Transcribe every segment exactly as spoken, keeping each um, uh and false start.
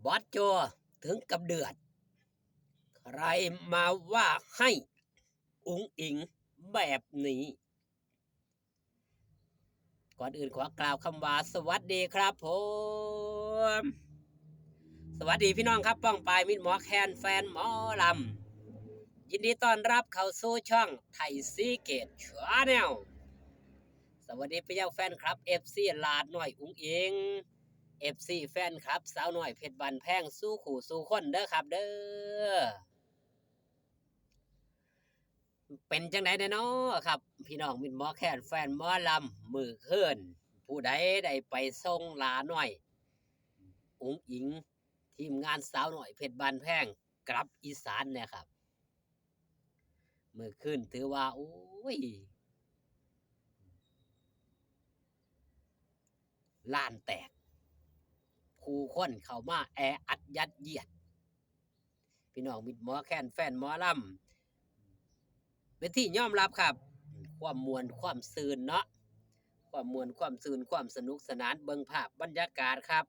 บอสโจถึงกับเดือด ใครมาว่าให้อุ๋งอิ๋งแบบนี้ ก่อนอื่นขอกล่าวคำว่าสวัสดีครับผม สวัสดีพี่น้องครับ ป้องปายมิตรหมอแคนแฟนหมอลำ ยินดีต้อนรับเข้าสู่ช่องไทยซีเกตชาแนล สวัสดีไปยังแฟนคลับ เอฟซี หลาน้อยอุ๋งอิ๋ง เอฟซี แฟนคลับสาวน้อยเพชรบ้านแพงสู่คู่สู่คนเด้อครับเด้อ เป็นจังได๋แน่น้อครับ พี่น้องมิตรหมอแคนแฟนหมอลำ มื้อคืนผู้ใดได้ไปส่งหลาน้อยอุ๋งอิ๋ง ทีมงานสาวน้อยเพชรบ้านแพงกลับอีสานแน่ครับ มื้อคืนถือว่า โอ้ย ลานแตก ผู้คนเข้ามาแออัดยัดเยียด พี่น้องมิตรหมอแคนแฟนหมอลำ เป็นที่ยอมรับครับ ความม่วนความซื่นเนาะ ความม่วนความซื่นความสนุกสนาน เบิ่งภาพบรรยากาศครับ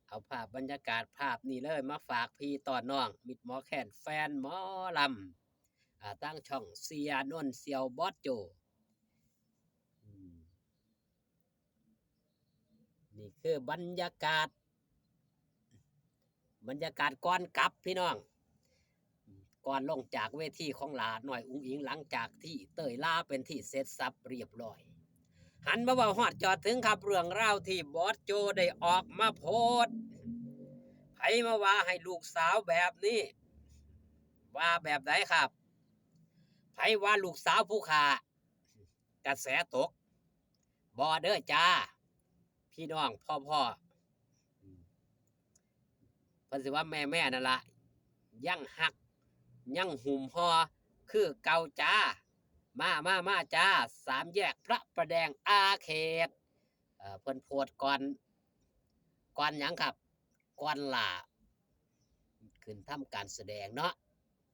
เอาภาพบรรยากาศภาพนี้เลยมาฝากพี่ต้อนน้อง มิตรหมอแคนแฟนหมอลำ อ่า ตั้งช่องเสียนนท์เสี่ยวบอสโจ อืม นี่คือบรรยากาศ บรรยากาศก่อนกลับพี่น้อง ก่อนลงจากเวทีของหลาน้อยอุ๋งอิ๋ง หลังจากที่เต้ยลาเป็นที่เสร็จสับเรียบร้อย หันมาเว้าฮอดจอดถึงครับ เรื่องราวที่บอสโจได้ออกมาโพสต์ ไผมาว่าให้ลูกสาวแบบนี้ ว่าแบบใดครับ ไผว่าลูกสาวผู้ข้า กระแสตก บ่เด้อจ้า พี่น้องพ่อพ่อ อืม เพิ่นสิว่าแม่แม่นั่นละ ยังฮัก ยังหุ้มห่อคือเก่าจ้า มามามาจ้า สามแยกพระประแดงอาเขต เอ่อ เพิ่นโพสต์ก่อน ก่อนหยังครับ ก่อนหล้าขึ้นทำการแสดงเนาะ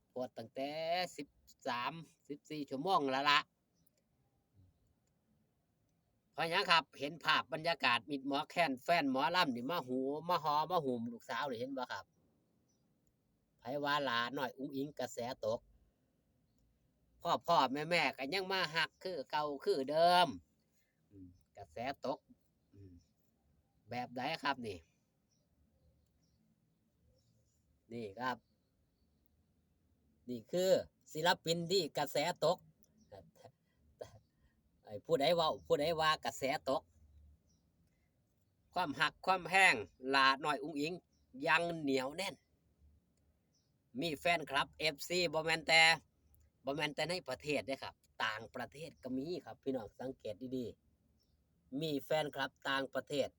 โพสต์ตั้งแต่สิบสาม สิบสี่ชั่วโมงแล้วละ เพราะหยังครับ เห็นภาพบรรยากาศมิตรหมอแคนแฟนหมอลำนี่มาหูมาหอมาหุ้มลูกสาวนี่ เห็นบ่ครับ ไผว่าหลาน้อยอุ๋งอิ๋งกระแสตก พ่อพ่อแม่แม่ก็ยังมาฮักคือเก่าคือเดิม อืม กระแสตก อืม แบบใดครับนี่ นี่ครับ นี่คือศิลปินที่กระแสตก ไอ้ผู้ใดเว้า ผู้ใดว่ากระแสตก ความฮักความแพงหลาน้อยอุ๋งอิ๋งยังเหนียวแน่น มีแฟนคลับ เอฟซี บ่แม่นแต่ บ่แม่นแต่ในประเทศเด้ครับ ต่างประเทศก็มีครับ พี่น้องสังเกตดีๆ มีแฟนคลับต่างประเทศ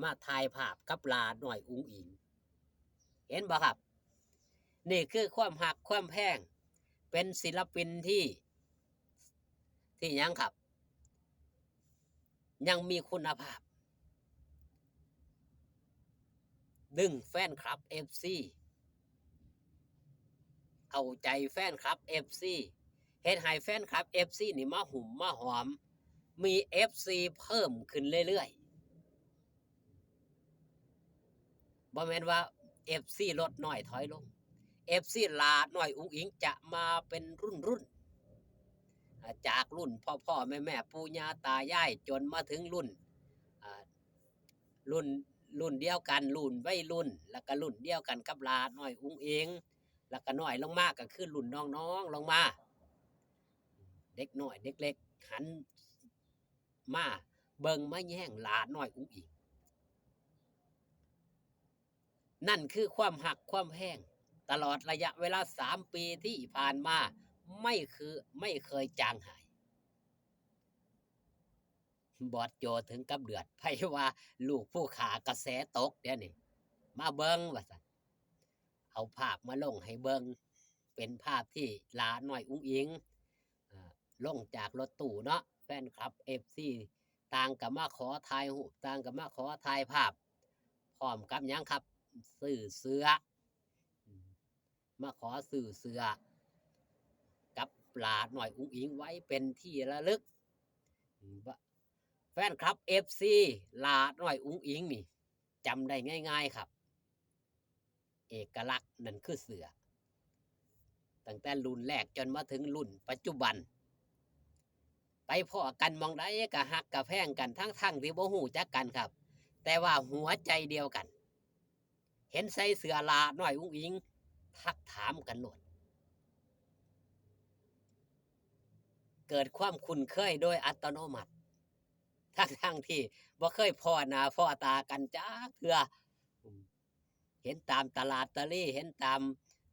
มาถ่ายภาพกับหลาน้อยอุ๋งอิ๋ง เห็นบ่ครับ นี่คือความฮักความแพง เป็นศิลปินที่ ที่หยังครับ ยังมีคุณภาพ ดึงแฟนคลับ เอฟซี เอาใจแฟนคลับ เอฟซี เฮ็ดให้แฟนคลับ เอฟซี นี่มาหุ้มมาหอม มี เอฟซี เพิ่มขึ้นเรื่อยๆ บ่แม่นว่า เอฟซี ลดน้อยถอยลง เอฟซี หลาน้อยอุ๋งอิ๋งจะมาเป็นรุ่นๆ อ่า จากรุ่นพ่อๆ แม่ๆ ปู่ย่าตายาย จนมาถึงรุ่น อ่า รุ่น รุ่นเดียวกัน รุ่นวัยรุ่น แล้วก็รุ่นเดียวกันกับหลาน้อยอุ๋งอิ๋ง แล้วก็น้อยลงมาก็คือรุ่นน้องๆ ลงมา เด็กน้อยเด็กเล็กหันมาเบิ่งมาแย่งหลาน้อยอุ๋งอิ๋ง นั่นคือความฮักความแพง ตลอดระยะเวลาสามปีที่ผ่านมา ไม่คือ ไม่เคยจางหาย บอสโจถึงกับเดือด ไผว่าลูกผู้ข้ากระแสตก เดี๋ยวนี้ มาเบิ่งว่าซั่น เอาภาพมาลงให้เบิ่ง เป็นภาพที่หลาน้อยอุ๋งอิ๋ง อ่า ลงจากรถตู้เนาะ แฟนคลับ เอฟซี ต่างก็มาขอถ่ายรูป ต่างก็มาขอถ่ายภาพ พร้อมกับหยังครับ ซื้อเสื้อ อืม มาขอซื้อเสื้อ กับหลาน้อยอุ๋งอิ๋งไว้เป็นที่ระลึก อืม ว่า แฟนคลับ เอฟซี หลาน้อยอุ๋งอิ๋งนี่ จำได้ง่ายๆครับ เอกลักษณ์นั่นคือเสื้อ ตั้งแต่รุ่นแรกจนมาถึงรุ่นปัจจุบัน ไปพ้อกันหม่องใดก็ฮักก็แพงกัน ทั้งๆที่บ่ฮู้จักกันครับ แต่ว่าหัวใจเดียวกัน เห็นใส่เสื้อหล้าน้อยอุ๋งอิ๋ง ทักถามกันโลด เกิดความคุ้นเคยโดยอัตโนมัติ ทั้งๆที่บ่เคยพ้อหน้าพ้อตากันจักเทื่อ อืม เห็นตามตลาดตะลี เห็นตาม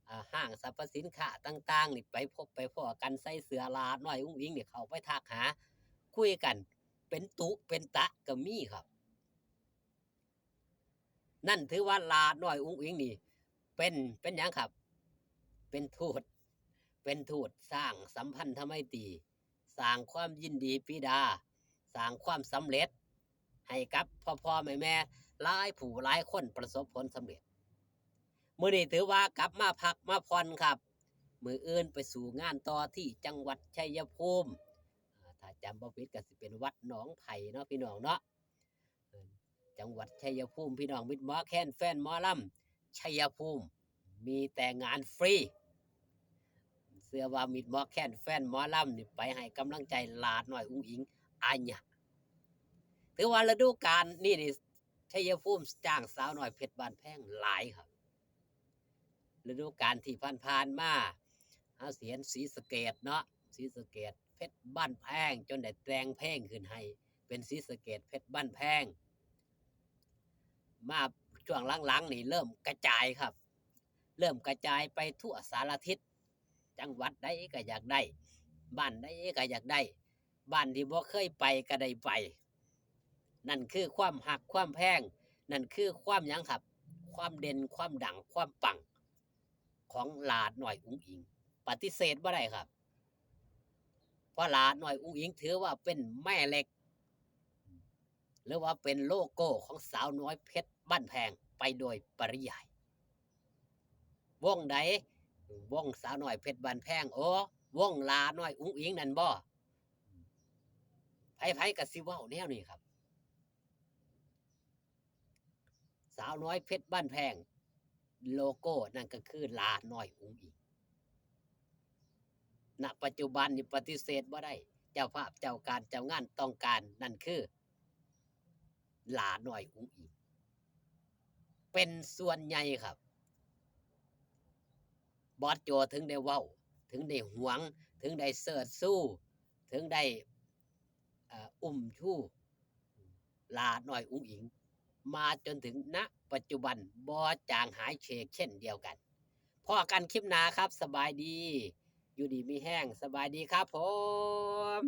อ่า ห้างสรรพสินค้าต่างๆ นี่ ไปพบไปพ้อกันใส่เสื้อหล้าน้อยอุ๋งอิ๋งนี่ เข้าไปทักหา คุยกันเป็นตุเป็นตะก็มีครับ นั่นถือว่าหล้าน้อยอุ๋งอิ๋งนี่ เป็น เป็นหยังครับ เป็นทูต เป็นทูตสร้างสัมพันธไมตรี สร้างความยินดีปรีดา สร้างความสำเร็จให้กับพ่อๆแม่ๆ หลายผู้หลายคนประสบผลสำเร็จ มื้อนี้ถือว่ากลับมาพักมาผ่อนครับ มื้ออื่นไปสู่งานต่อที่จังหวัดชัยภูมิ อ่า ถ้าจำบ่ผิดก็สิเป็นวัดหนองไผ่เนาะพี่น้องเนาะ เออ จังหวัดชัยภูมิ พี่น้องมิตรหมอแคนแฟนหมอลำ ชัยภูมิ มีแต่งานฟรี เชื่อว่ามิตรหมอแคนแฟนหมอลำนี่ไปให้กำลังใจหล้าน้อยอุ๋งอิ๋ง อัญญา ถือว่าฤดูกาลนี้นี่ ชัยภูมิจ้างสาวน้อยเพชรบ้านแพงหลายครับ ฤดูกาลที่ผ่านๆมา เฮาสิเห็นศรีสะเกษเนาะ ศรีสะเกษเพชรบ้านแพง จนได้แต่งเพลงขึ้นให้ เป็นศรีสะเกษเพชรบ้านแพง มาช่วงหลังๆนี่เริ่มกระจายครับ เริ่มกระจายไปทั่วสารทิศ จังหวัดใดก็อยากได้ บ้านใดก็อยากได้ บ้านที่บ่เคยไปก็ได้ไป นั่นคือความฮักความแพง นั่นคือความหยังครับ ความเด่น ความดัง ความปัง ของหล้าน้อยอุ๋งอิ๋ง ปฏิเสธบ่ได้ครับ เพราะหล้าน้อยอุ๋งอิ๋งถือว่าเป็นแม่เหล็ก หรือว่าเป็นโลโก้ของสาวน้อยเพชรบ้านแพงไปโดยปริยาย วงใด วงสาวน้อยเพชรบ้านแพง โอ้ วงหล้าน้อยอุ๋งอิ๋งนั่นบ่ ไผๆก็สิเว้าแนวนี้ครับ สาวน้อยเพชรบ้านแพง โลโก้นั่นก็คือหล้าน้อยอุ๋งอิ๋ง ณ ปัจจุบันนี่ปฏิเสธบ่ได้ เจ้าภาพเจ้าการเจ้างานต้องการ นั่นคือหล้าน้อยอุ๋งอิ๋ง เป็นส่วนใหญ่ครับ บอสโจถึงได้เว้า ถึงได้หวง ถึงได้เชิดชู ถึงได้ เอ่อ อุ้มชูหล้าน้อยอุ๋งอิ๋ง มาจนถึง ณ ปัจจุบัน บ่จางหายเฉกเช่นเดียวกัน พ้อกันคลิปหน้าครับ สบายดี อยู่ดีมีแฮง สบายดีครับผม